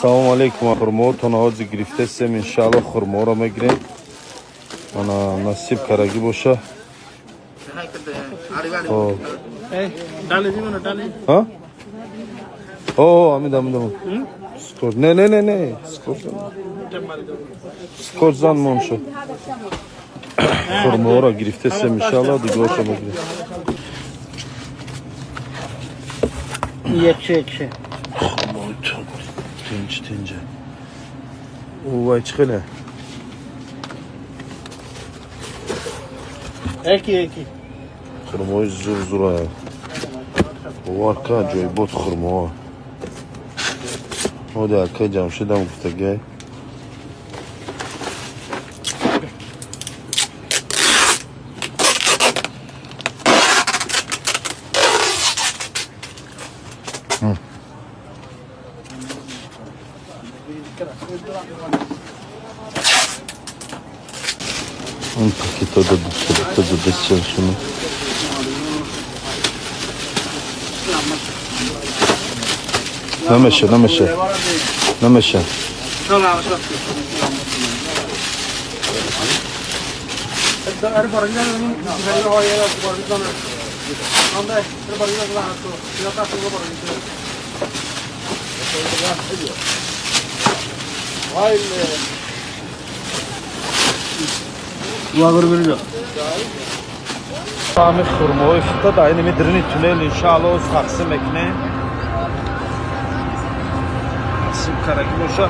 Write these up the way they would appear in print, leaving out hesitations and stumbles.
Салому алейкум. Хурмоотон ҳозир гирифтесем, иншаалло хурморо мегирем. Ана насиб карагӣ боша. Хоб. Ҳа? О, амид, амид, амид. Скотч. Не, не, не, не. Скотч. Скотч зан монша. Хурморо гирифтесем, иншаалло дигароша мегирем. एकशे एकशे. Хурмои тинҷ тинҷа. Вай чӣ хеле? Эки эки. Хурмои зур зура. Бовар ка ҷойбот хурмоа. Ода акай Ҷамшидам гуфтагай. Он пакето да дута да десен шуно. Намеша, намеша. Намеша. Ами хурмои фута да инами дрини туннел иншаалло оз тақсим мекунем. Тақсим карагӣ боша.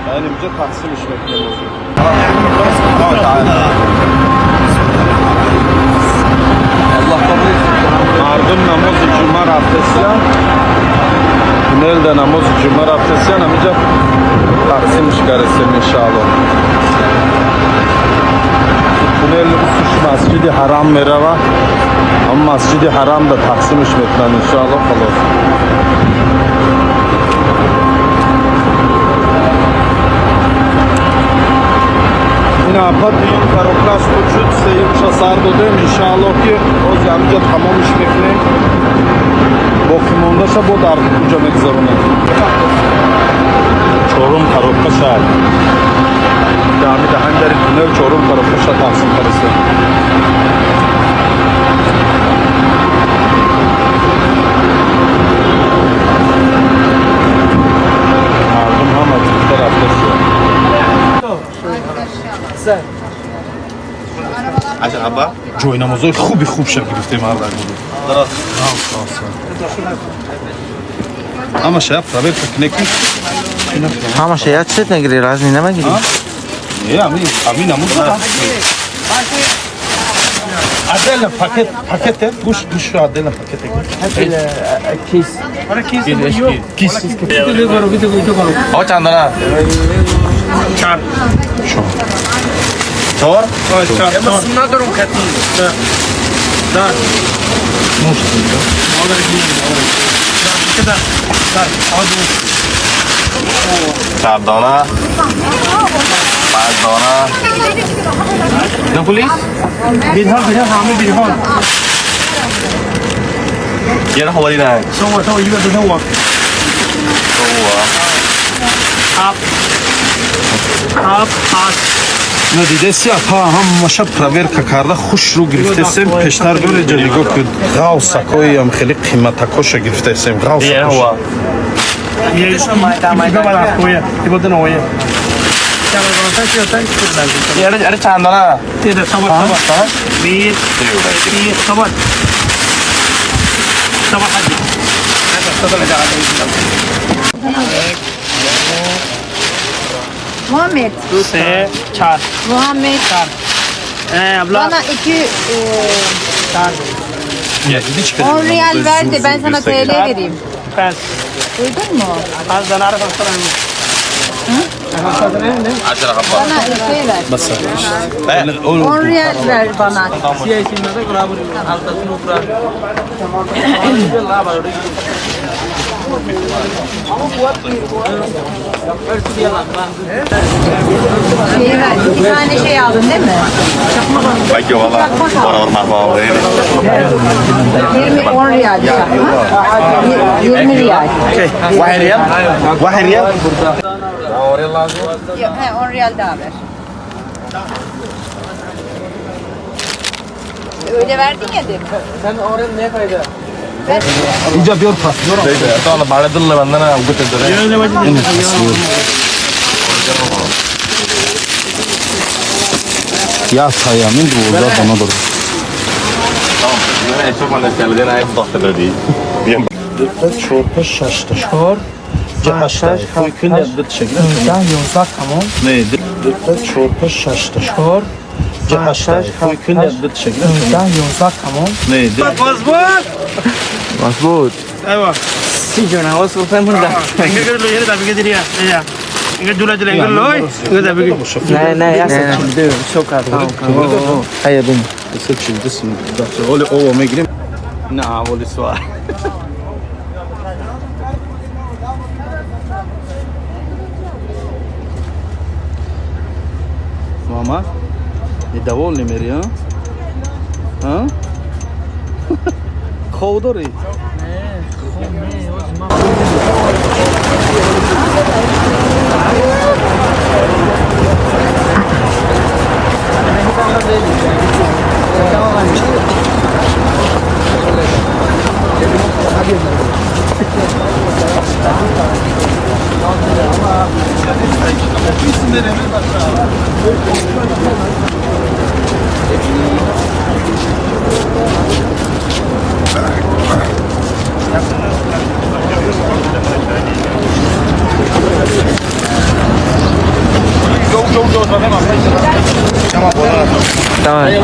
Да инамиҷа тақсимш мекунем озу. Allah kabul etsin. Мардум намози ҷумъа рафтесиян. Туннелда намози ҷумъа рафтесиян, ҳамиҷа тақсимш каресем иншаалло. Туннел усуш Масҷиди Ҳарам мерава. Ҳам Масҷиди Ҳарам да тақсимш мекунанд иншаалло халос. Ин апа дуюм коробкаш буд шуд, сеюмша сар додем, иншаалло ки ҳозир ҳамиҷа тамомиш мекунем. Боқимондаша бо дар куҷа мегузаронем. Чорум коробка шаҳр. Ҳами даҳани дари туннел чорум коробкаша тақсим карастем. Мардум ҳама гирифта рафтаст. عشر حبة. Ҷои намозҳои хуби хубша гирифтем ҳар درست. Ҳамаша як проверка кунем ки Ҳамаша як цвет нагири, разный намагири. Не, ами намуд. Отдельно пакет, пакете, гӯш, гӯш, отдельно пакете. Kiss. Кис. او چند دانه؟ चार. چهار؟ चार. ندارم کتی. Да. Да. چهار دانه. پنج دانه. نه پلیس؟ बिहान बिहान हमें बिहान. یه خبری نه. 生我生我一个都是我。 تو आप आप Надидеси апа ҳамаша проверка карда хушрӯ гирифтесем. Пештар бинеҷа нигоҳ кун. Ғавсакоиам хеле қиматакоша гирифтесем. یه Ғавсакоша. هوا. ये ये वाला आपको ये ये बोलते ना वो ये یه چند دانه؟ सवा सवा 20 30 सवा सवा हाजी. Muhammed, से चार Muhammed चार abla bana iki चार 10 riyal ver de ben sana TL vereyim. पाँच Duydun mu? पाँच दनार का عشر حبة. Bana şey ver. 10 riyal ver bana. Şeyi ver, iki tane şey aldın değil mi? Belki valla para olmaz bağlı. 20, 10 riyal çakma. 20 riyal. 1 riyal? 1 riyal? Yok, he, 10 riyal daha ver. Öyle verdin ya demin. Sen oraya ne fayda? İnce bir pas. Tamam, bana dille benden ha götürdü. Ya sayamin 12 dona dur. Tamam. Ben çok anlaşıldı. Ben hep doktor değil. 4 5 6 4 8 11 tamam. Ne? 4 4 5 6 4 8 11 11 tamam. Ne? Mazbut. ايوه Si jona was ufem bunda. انقل له يرد ابي قدر يا يا انقل له انقل له انقل ابي Ne ne ya sen çok tamam. Hayır bin. Оли ово мегирем. На, оли суар. Мама, недовольный мери, а? А? Хов дорӣ? Tamam.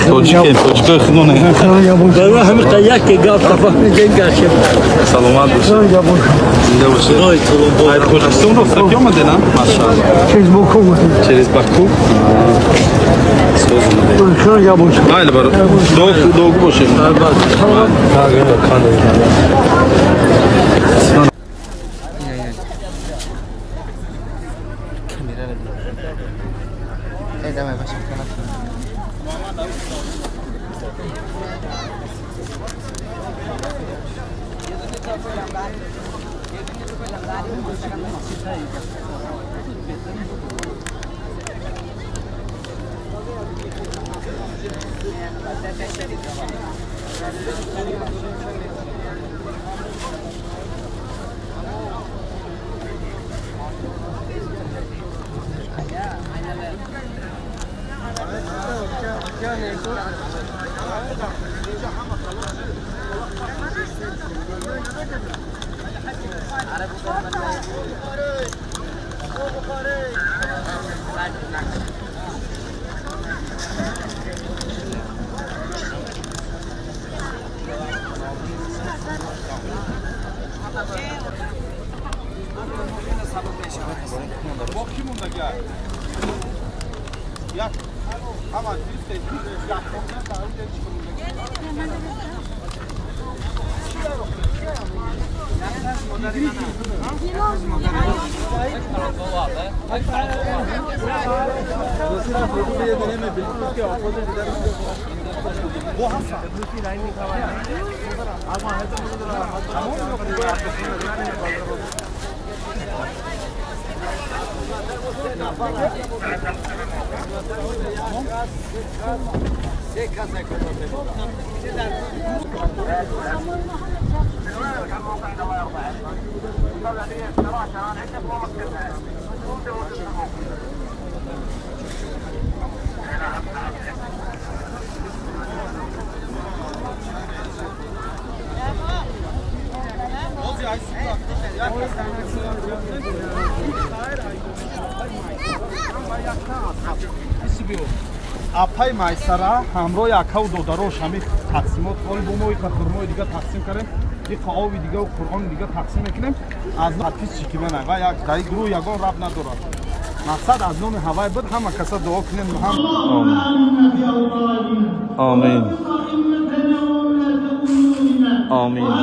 Тоҷикои худоне. Саломат бошед. Зинда бошед. Ай Тоҷикистон рафта ки омаде, на? Машаалло. Через Баку. Соз омаде. Майли баро. Дуогу бошед. Апай Майсара ҳамроҳи акаву додарош ҳами тақсимот оли бо мо иқа хурмои дига тақсим кардем, иқа ови дига қуръони дига тақсим мекунем. Аз подписчики мана ва як дар гурӯҳ ягон раб надорад. Мақсад аз номи ҳавай буд, ҳама каса дуо кунем. Амин. Амин.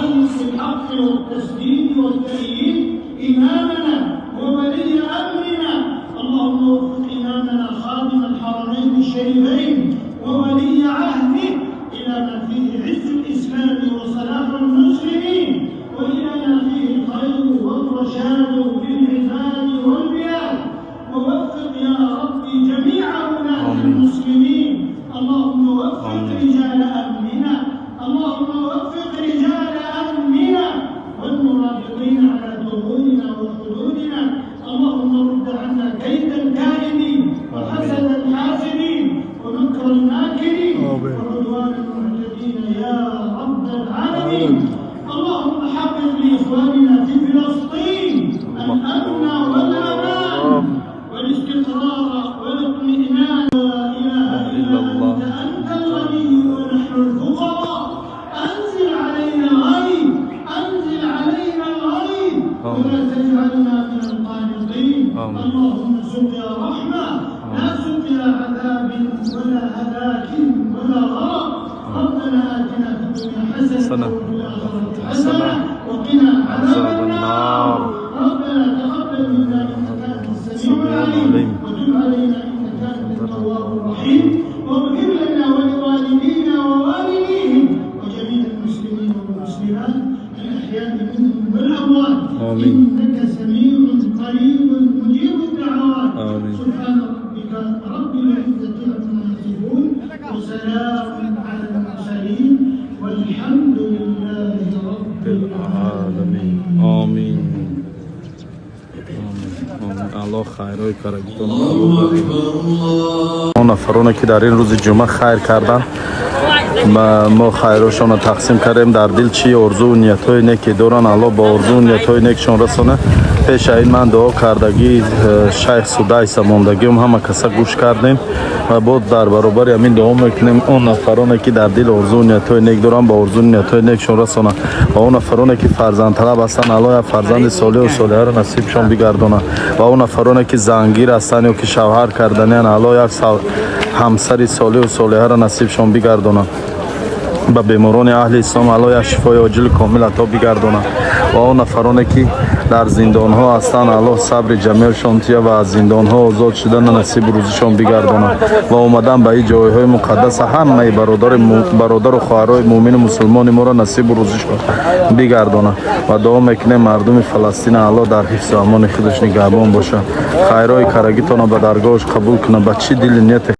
اللهم وفق إمامنا خادم الحرمين الشريفين وولي عهده إلى ما فيه عز الإسلام وصلاح المسلمين، وإلى ما فيه الخير والرشاد للعباد والبلاد، ووفق يا ربي جميع ولاة المسلمين. اللهم وفق رجال أمننا، اللهم وفق رجال أمننا والمرابطين على ثغورنا وحدودنا. اللهم رد عنا كيد الكائدين وحسد الحاسدين ومكر الماكرين وعدوان المعتدين يا رب العالمين. اللهم حقق لإخواننا في فلسطين الأمن والأمان والاستقرار والاطمئنان. لا إله إلا أنت، أنت الغني ونحن الفقراء. أنزل علينا الغيث، أنزل علينا الغيث، ولا تجعلنا من القانطين. اللهم سقيا رحمة، لا سقيا عذاب ولا هلاك ولا غرق. ربنا آتنا في الدنيا حسنة وفي الآخرة حسنة وقنا عذاب النار. ربنا تقبل منا إنك أنت السميع العليم، وتب علينا إنك أنت التواب الرحيم، واغفر لنا ولوالدينا ووالديهم وجميع المسلمين والمسلمات الأحياء منهم والأموات، إنك سميع قريب مجيب الدعوات. سبحان ربك رب العزة عما يصفون، وسلام على المرسلين، والحمد لله رب العالمين. آمين. Аллоҳ хайрҳои карагитон он нафароне ки дар ин рӯзи ҷумъа хайр карданд, мо хайрошонро тақсим кардем. Дар дил чӣ орзуву ниятҳои неке доранд, Аллоҳ ба орзуву ниятҳои некшон расона. Пеша ин ман дуо кардагӣ шайх Судайса мондагиам ҳама каса гӯш кардем ва боз дар баробари ҳамин дуо мекунем он нафароне ки дар дил орзуву ниятҳои нек доранд, ба орзуву ниятҳои некшон расонанд, ва он нафароне ки фарзандталаб ҳастанд, Аллоҳ як фарзанди солиҳу солиҳаро насибшон бигардонад, ва он нафароне ки зангир ҳастанд ё ки шавҳар карданианд, Аллоҳ як ҳамсари солиҳу солиҳаро насибшон бигардонад. Ба беморони аҳли ислом Аллоҳ як шифои оҷили комил ато бигардонад, ва он нафароне ки дар зиндонҳо ҳастанд, Аллоҳ сабри ҷамилшон тия ва аз зиндонҳо озод шудана насибу рӯзишон бигардонад, ва омадан ба ин ҷойҳои муқаддаса ҳамаи бародару хоҳарои муъмину мусулмони моро насибу рӯзишон бигардонад. Ва дуо мекунем мардуми Фаластина Аллоҳ дар ҳифзу амони худаш нигаҳбон бошад, хайрҳои карагитонро ба даргоҳаш қабул кунад. Ба чӣ дили нияте